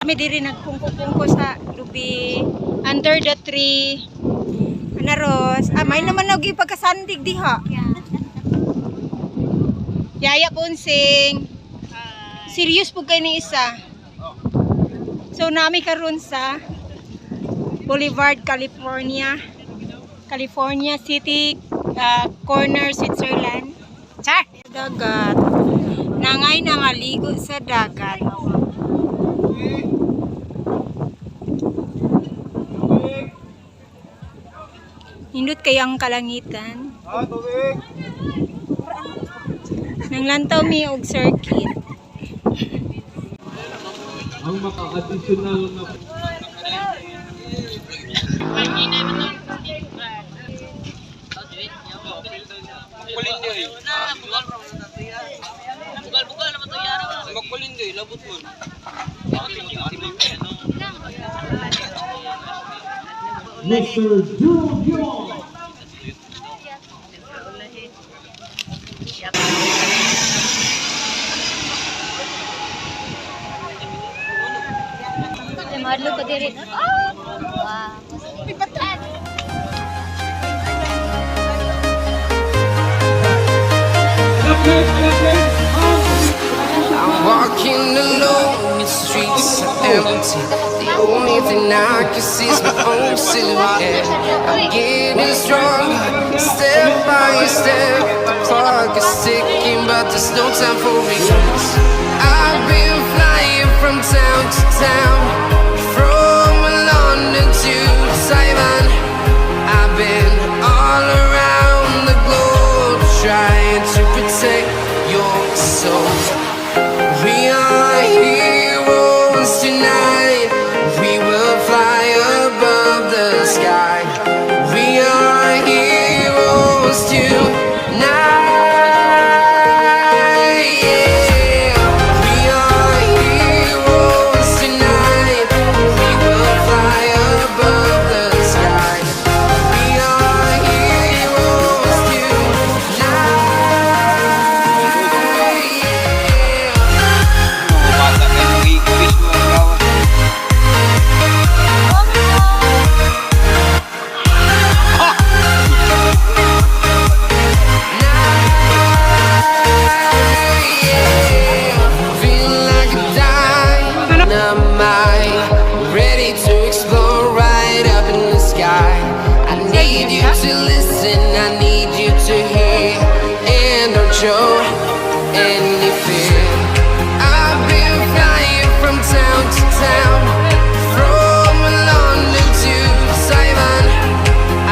Kami diri nagpungko-pungko sa lubi under the tree. Ana Ros, ah, may naman nagi pagkasandig diha. Yaya Ponsing. Serious po kay ni isa. So nami karon sa Boulevard, California. California City, corner Switzerland. Char! Dagat. Nangay nangaligo sa dagat. Nindot kayang kalangitan. Ah, tubig. Nanglantaw mi og circuit. Ang maka-additional na Mr. Julio. Madlo ko diri. Wow. I'm walking alone, the streets are empty. The only thing I can see is my own silhouette. I'm getting stronger, step by step. The clock is ticking, but there's no time for regrets. I've been flying from town to town, from London to Taiwan. I've been all around the globe trying to protect your soul. We are heroes tonight. We will fly above the sky. We are heroes tonight. Yeah. We are heroes tonight. We will fly above the sky. We are heroes tonight. Yeah. Bata kayo nag-iigpis mo ang gawa. Feel like a dynamite, ready to explode right up in the sky. I need you to listen, I need you to hear, and don't show any fear. I've been flying from town to town, from London to Taiwan.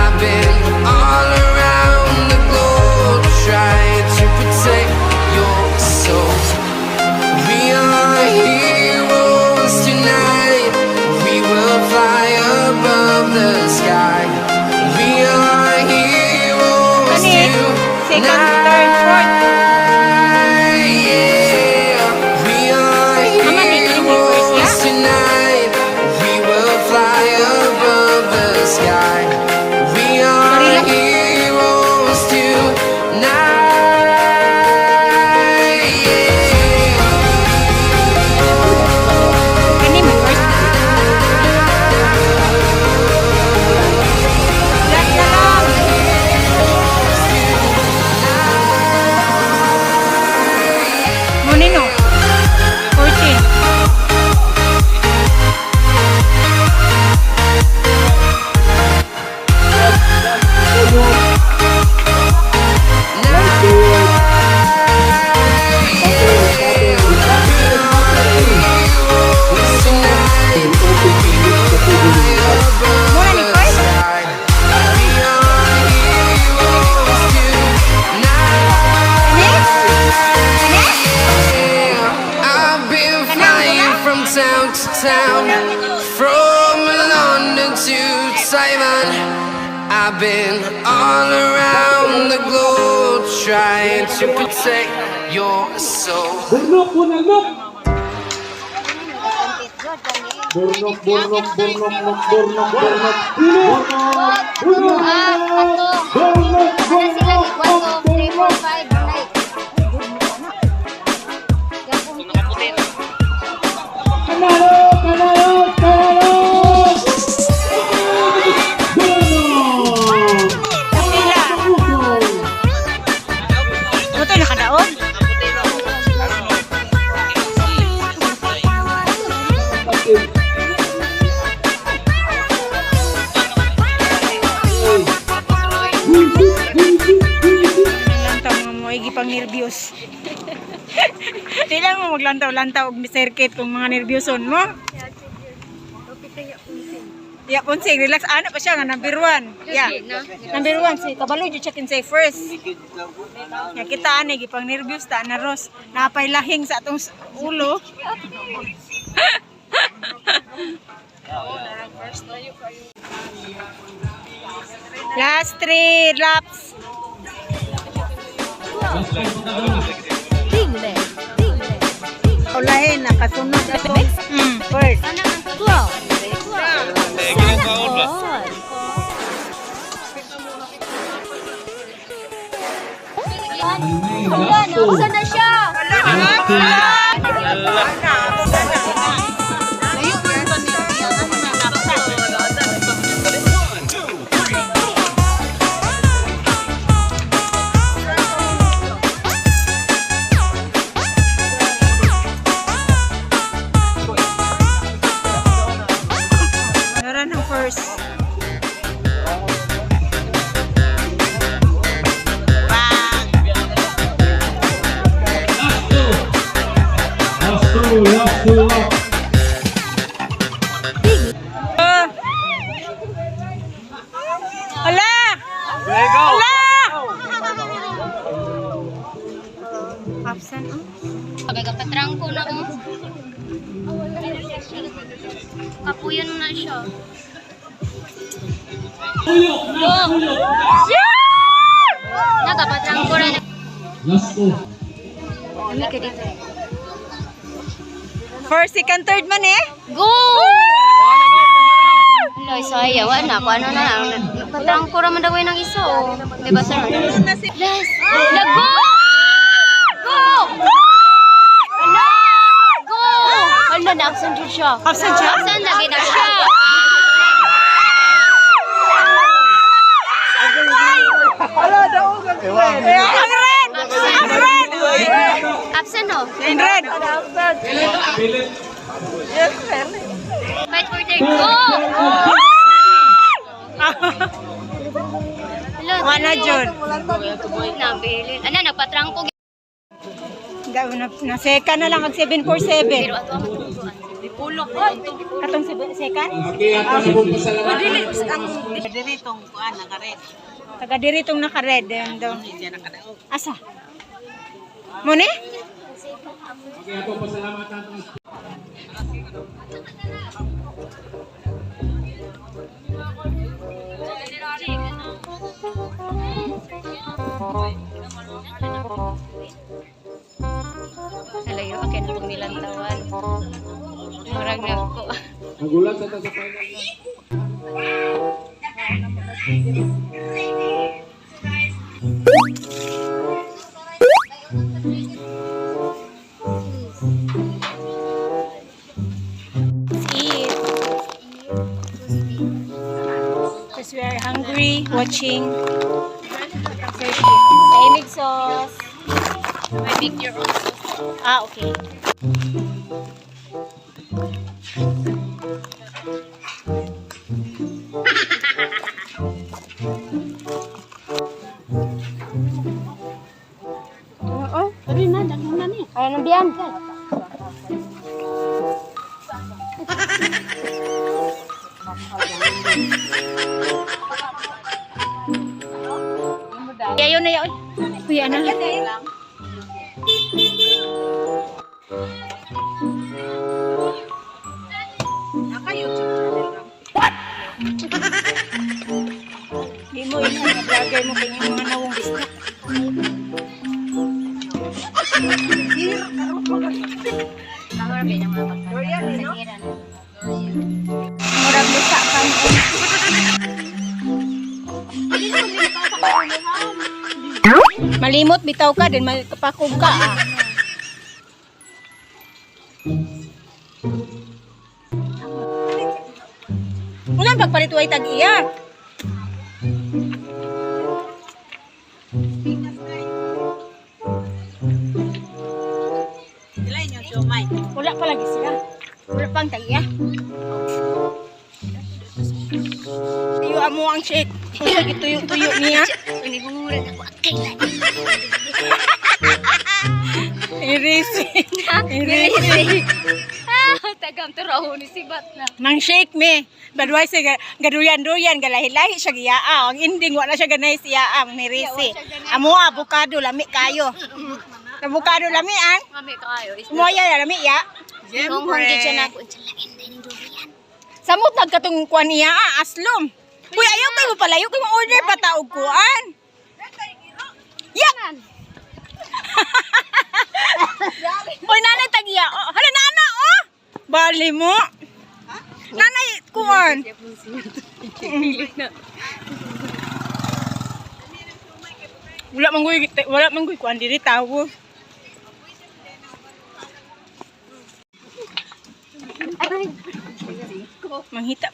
I've been all around the globe trying to protect your soul. We are heroes tonight. We will fly above the sky. We are heroes Kani, second, third, fourth. tonight. Yeah. We are Mama, di kani may first, heroes yeah? tonight. We will fly above the sky. We are Gorilla. Heroes tonight. Yeah. Kani may first. Last na lang. Muna no. 14. Muna ni first. Kani? Kani? I've been flying from town to town, from London to Taiwan. I've been all around the globe trying to protect your soul. Burnok, bunalok. Burnok, burnok, burnok, nok, burnok, burnok. Burnok, burnok, Ah, kato. burnok, Ana sila burnok, 1, 2, 3, 4, burnok. 5, 9. Kanalo, Philip. Bullshit, bullshit, bullshit. Lantaw mga mo, pang nervyos. Di lang mo maglantaw-lantaw og circuit kung mga nervyoson mo. Ya, ponsing, relax. Ano pa siya nga, number 1. Yeah. Number 1, si Kabalo, you check in say first. Ya, kita ani, gipang nervyos ta, na Ros. Napay lahing sa atong ulo. Last 3 laps. Ulahin, nakasunod ako. First. Sana all. Wala na, usa na siya. Meron ng first. Last two, last two, last. Ah. Ala! Ala! Absent, oh. Pagkapatrangko na ko. Kapuyan mo na siya. Nagapatrangko na. Last two. Kami ka dito. First, second, third man eh. Go! Aloy, saya. Wala na. Kung ano na lang. Patrangko raman daw ng isa, oh. Di ba, sir? Yes! Lago! Go! Ala! Go! Ala, na-absent jud siya. Absent siya? Absent lagi na siya. Ang red! Ang red! Absent, oh. Ang red! Philip. Fight for third. Go! Ala, Wala, Jud. Nabilin. Ana, nagpatrangko. Na second na lang, mag 747. Pero ato ang matutuan. Katong second? Okay, ato sa pong pasalamat. Taga diri tong naka-red. Ayun daw. Asa? Mone? Okay, ato pasalamatan. Alayo, akin itong nilantawan. Murag na ko. Nagulat sa ta sa final na. Eat. Because we are hungry, watching. Sa sauce. I make your own sauce. Ah, okay. Oo. Kaya nang biyan. Yayo na yayo. Kuya na. Di mo yun ang vlogger mo kanya mga nawong bisdak. Murag lusa kan. Malimot bitaw ka din malpakog ka ah. Wala pagpalit way tag iya. Wala pa lagi sila. Wala pang tag-iya. Tuyo amo ang shake. Kung gituyo-tuyo niya. Uniguran ako akay lang. Irisi. Irisi. Ah, tagam turaw ni sibat na. Nang shake me. Badway siya gaduyan-duyan galahi-lahi siya giyaa. Ang ending wala siya ganay siya ang nirisi. Amo avocado lami kayo. Avocado lami an. Mami kayo. Moya lami ya. Kung gid siya na ako unsa lain din durian. Samot nagkatong kuan niya ah, aslom. Uy, ayaw kayo mo palayo kayo mo order pa taog kuan. Ya. Uy, nanay tagiya. Oh, hala nana oh. Bali mo. Nanay kuan. Wala man guy kuan diri tawo. Manghita.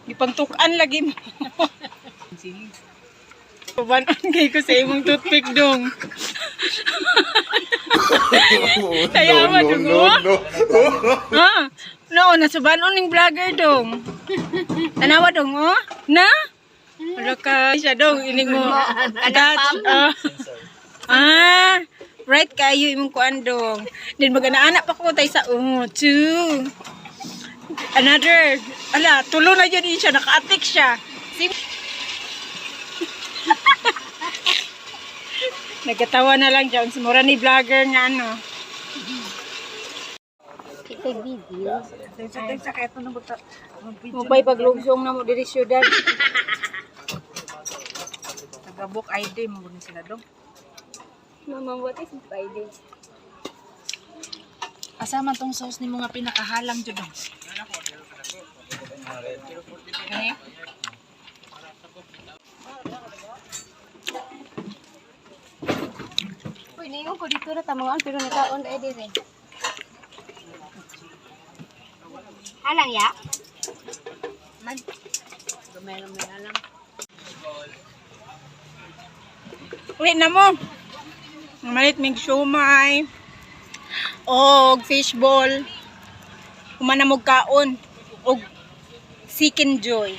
Gipangtukan lagi mo. Uban-on kay ko sa imong toothpick dong. Tayawa dong. No, no, no. Ha? No, nasuban-on ning vlogger dong. Tanawa dong oh. Na? Wala ka siya dong ining mo. Attach. Ah. Ah, right kayo imong kuan dong. Then mag-ana-ana pa ko tay sa oh, two. Another. Ala, tulo na yun siya. Naka-atik siya. Nagkatawa na lang dyan. Sumura ni vlogger nga ano. Kita video. Mupay paglugsong na mo diri syudad. Tagabook ID mo na sila dong. Mama, what is Friday? Asa man tong sauce ni mga pinakahalang jud dong. Okay. Uy, ningon ko dito na tamangan pero nakaon ay dire. Halang ya? Uwi na mo. Malit mig siomay. Og fishball. Humana mo kaon. Og sicken joy.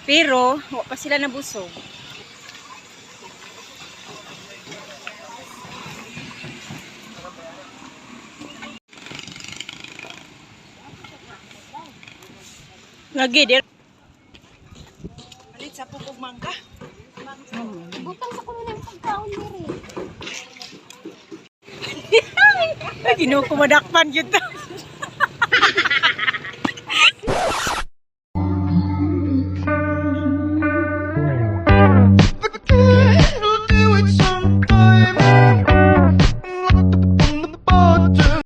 Pero, wa pa sila nabusog. Lagi, di Palit sa pukog mangga. Butang sa kuno ng pagkaon dire. Ay, Ginoo ko madakpan yun to.